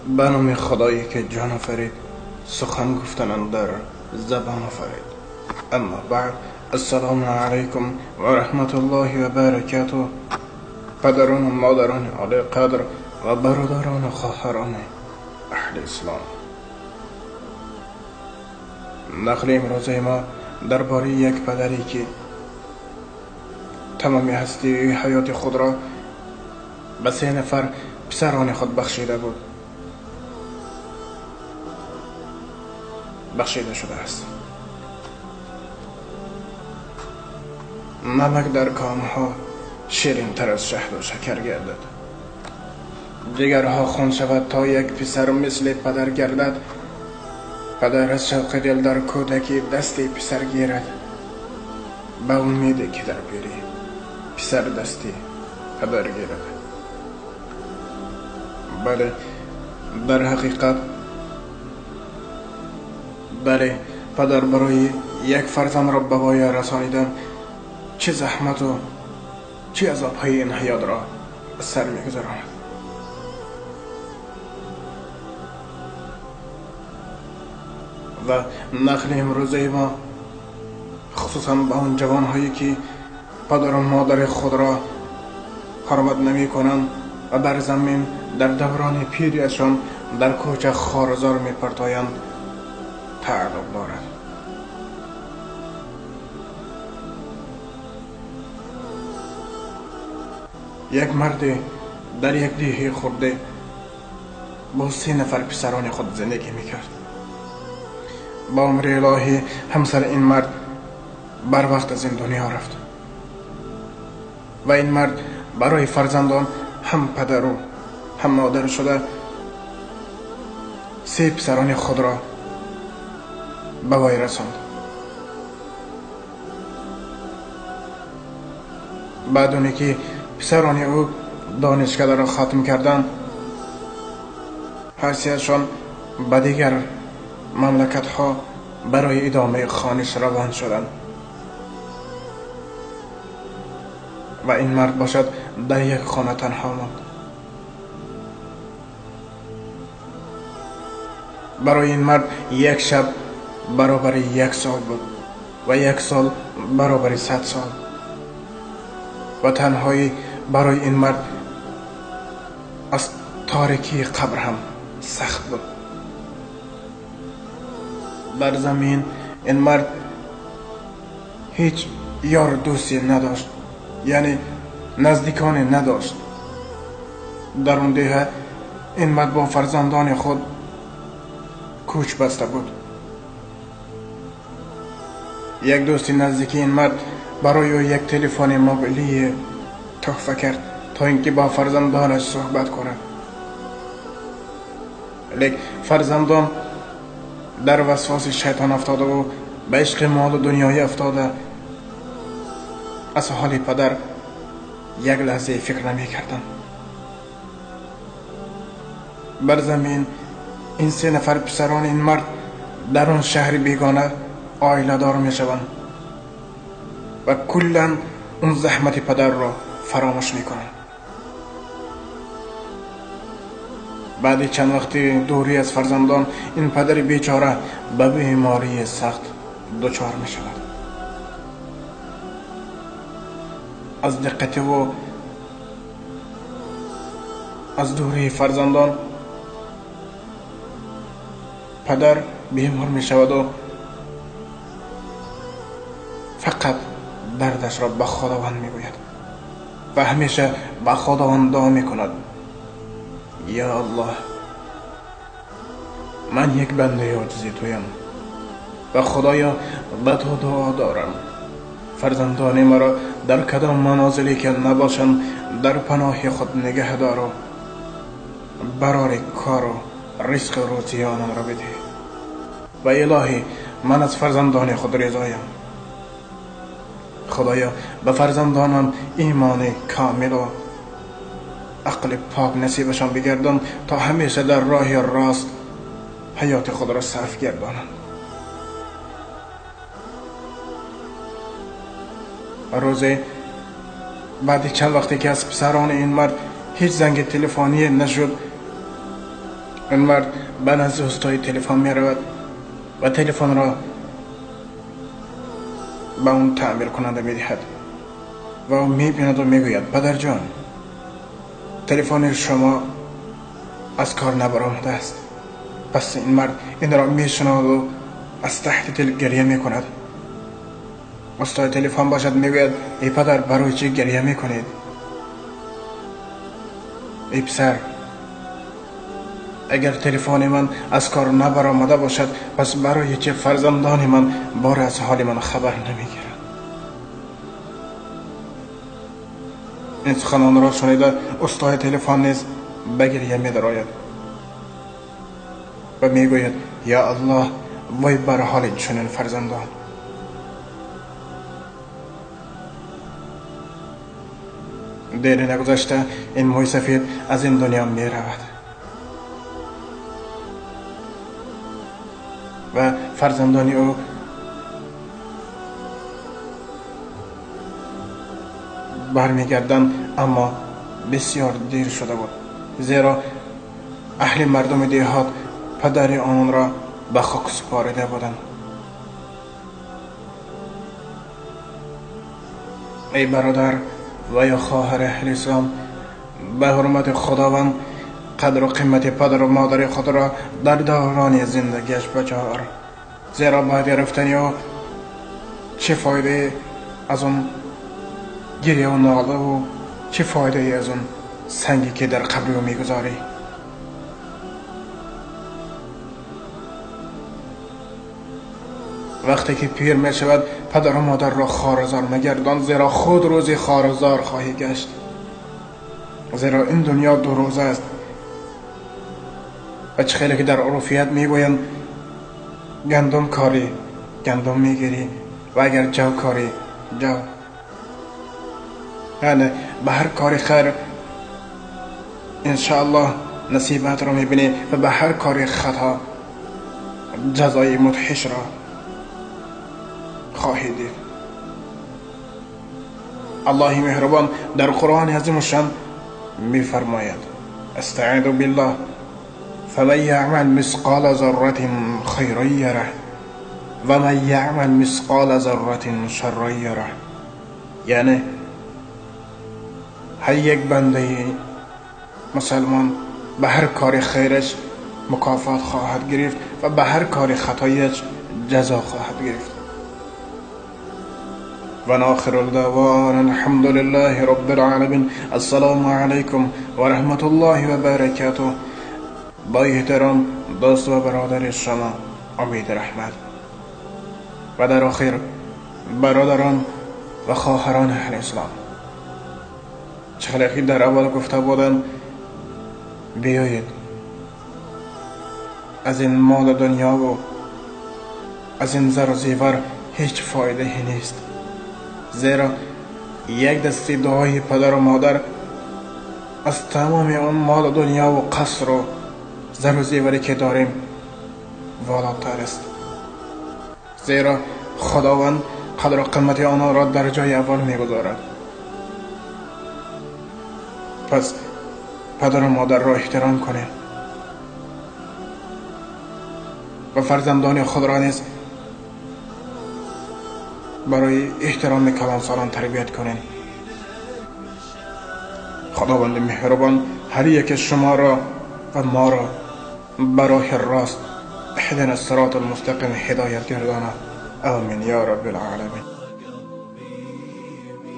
Ба номи Худое ки ҷон офарид, сухан гуфтанам дар забон офарид. Аммо баъд, ассалому алайкум ва раҳматуллоҳи ва баракатуҳ. Падарон ва модарони олиқадр ва бародарон ва хоҳарони аҳли ислом, нақли имрӯзаи мо дар бораи як падаре ки тамоми ҳастии ҳаёти худро ба се нафар писарони худ бахшида буд, бахшида шудааст. Намак дар комҳо ширинтар аз шаҳду шакар гардад, ҷигарҳо хун шавад то як писар мисли падар гардад. Падар аз шавқи дил дар кӯдакӣ дасти писар гирад, ба умеде ки дар пирӣ писар дасти падар гирад. Бале, дар ҳақиқат, бале, падар барои як фарзандро ба воя расонидан чӣ заҳмату чӣ азобҳои ин ҳаётро аз сар мегузаронад. Ва нақли имрӯзаи мо хусусан ба он ҷавонҳое ки падару модари худро ҳурмат намекунанд ва бар замин дар даврони пириашон дар кӯча хорузор мепартоянд тааллуқ дорад. Як марде дар як деҳи хурде бо се нафар писарони худ зиндагӣ мекард. Ба умри илоҳӣ ҳамсари ин мард барвақт аз ин дунё рафт ва ин мард барои фарзандон ҳам падару ҳам модар шуда се писарони худро ба вой расонд. Баъд оне ки писарони ӯ донишкадаро хатм карданд, ҳар сеашон ба дигар мамлакатҳо барои идомаи хониш равон шуданд ва ин мард бошад дар як хона танҳо монд. Барои ин мард як шаб баробари як сол буд ва як сол баробари 100 сол ва танҳоӣ барои ин мард аз торикии қабр ҳам сахт буд. Бар замин ин мард ҳеҷ ёру дӯсте надошт, яъне наздиконе надошт. Дар он деҳа ин мард бо фарзандони худ кӯч баста буд. Як дӯсти наздики ин мард барои ӯ як телефони мобилии тӯҳфа кард то ин ки бо фарзандонаш суҳбат кунад. Лек фарзандон дар васваси шайтон афтодаву ба ишқи молу дунёӣ афтода аз ҳоли падар як лаҳзае фикр намекарданд. Бар замин ин се нафар писарони ин мард дар он шаҳри бегона оиладор мешаванд ва куллан он заҳмати падарро фаромӯш мекунанд. Баъди чанд вақти дурӣ аз фарзандон ин падари бечора ба бемории сахт дучор мешавад. Аз диққативу аз дурии фарзандон падар бемор мешаваду фақат дардашро ба Худованд мегӯяд ва ҳамеша ба Худованд дуо мекунад: ё Аллоҳ, ман як бандаи оҷизи туям ва Худоё ба ту дуо дорам, фарзандони маро дар кадом манозиле ки набошанд дар паноҳи худ нигаҳ дору барори кору ризқу рӯзии ононро бидеҳ ва илоҳӣ ман аз фарзандони худ ризоям. Худоё ба фарзандонам имони комилу ақли пок насибашон бигардон то ҳамеша дар роҳи рост ҳаёти худро сарф гардонанд. Рӯзе баъди чанд вақте ки аз писарони ин мард ҳеҷ занги телефоние нашуд, این مرد به نزد استای تلفن می رود و تلفن را به اون تعمیر کننده می دهد و او می بیند و می گوید پدر جان، تلفن شما از کار نبرآمده است. پس این مرد این را می شنود و از تحت دل گریه می کند. استاد تلفن باشد می گوید ای پدر، برای چه گریه می کنید؟ ای پسر، اگر تلفن من از کار نبرآمده باشد پس برای چه فرزندان من بار از حال من خبر نمیگیرند؟ این سخنان را شنیده استاد تلفن نیز به گریه می‌درآید و میگوید یا الله، وای بر حال چنین فرزندان. دیر نگذشته این موی سفید از این دنیا می رود و فرزندان او برمیگردند، اما بسیار دیر شده بود، زیرا اهل مردم دیهات پدر آنان را به خاک سپاریده بودند. ای برادر و یا خواهر اهل اسلام، به حرمت خداوند قدر و قیمت پدر و مادر خود را در دوران زندگیش بجا آور، زیرا بعد رفتن او چه فایده از اون گریه و ناله و چه فایده از اون سنگی که در قبر او میگذاری. وقتی که پیر می شود پدر و مادر را خوار مگردان، زیرا خود روزی خوار خواهی گشت، زیرا این دنیا دو روزه است. و چه خیلی که در عرفیت میگویند گندم کاری گندم میگیری و اگر جو کاری جو، یعنی به هر کاری خیر انشاءالله نصیبت را میبینی و به هر کاری خطا جزای مدهش را خواهی دید. الله مهربان در قرآن عظیم الشان میفرماید استعیذ بالله فمن یعمل مثقال ذره خیرا یره و من یعمل مثقال ذره شرا یره. یعنی هر یک بنده مسلمان به هر کار خیرش مکافات خواهد گرفت و به هر کار خطایش جزا خواهد گرفت. و آخر الدعوانا الحمد لله رب العالمین. السلام علیکم و رحمت الله و برکاته. با احترام دوست و برادر شما امید رحمت. و در آخر برادران و خواهران اهل اسلام، چه در اول گفته بودم بیایید از این مال دنیا و از این زر و زیور هیچ فایده نیست، زیرا یک دستی دعای پدر و مادر از تمام آن مال دنیا و قصر و زر و زیوری که داریم والاتر است، زیرا خداوند قدر و قیمت آنها را در جای اول میگذارد. پس پدر و مادر را احترام کنیم و فرزندان خود را نیز برای احترام کلانسالان تربیت کنیم. خداوند مهربان هر یک شما را و ما را براه راست اهدنا الصراط المستقیم هدایت گرداند. آمین یا رب العالمین.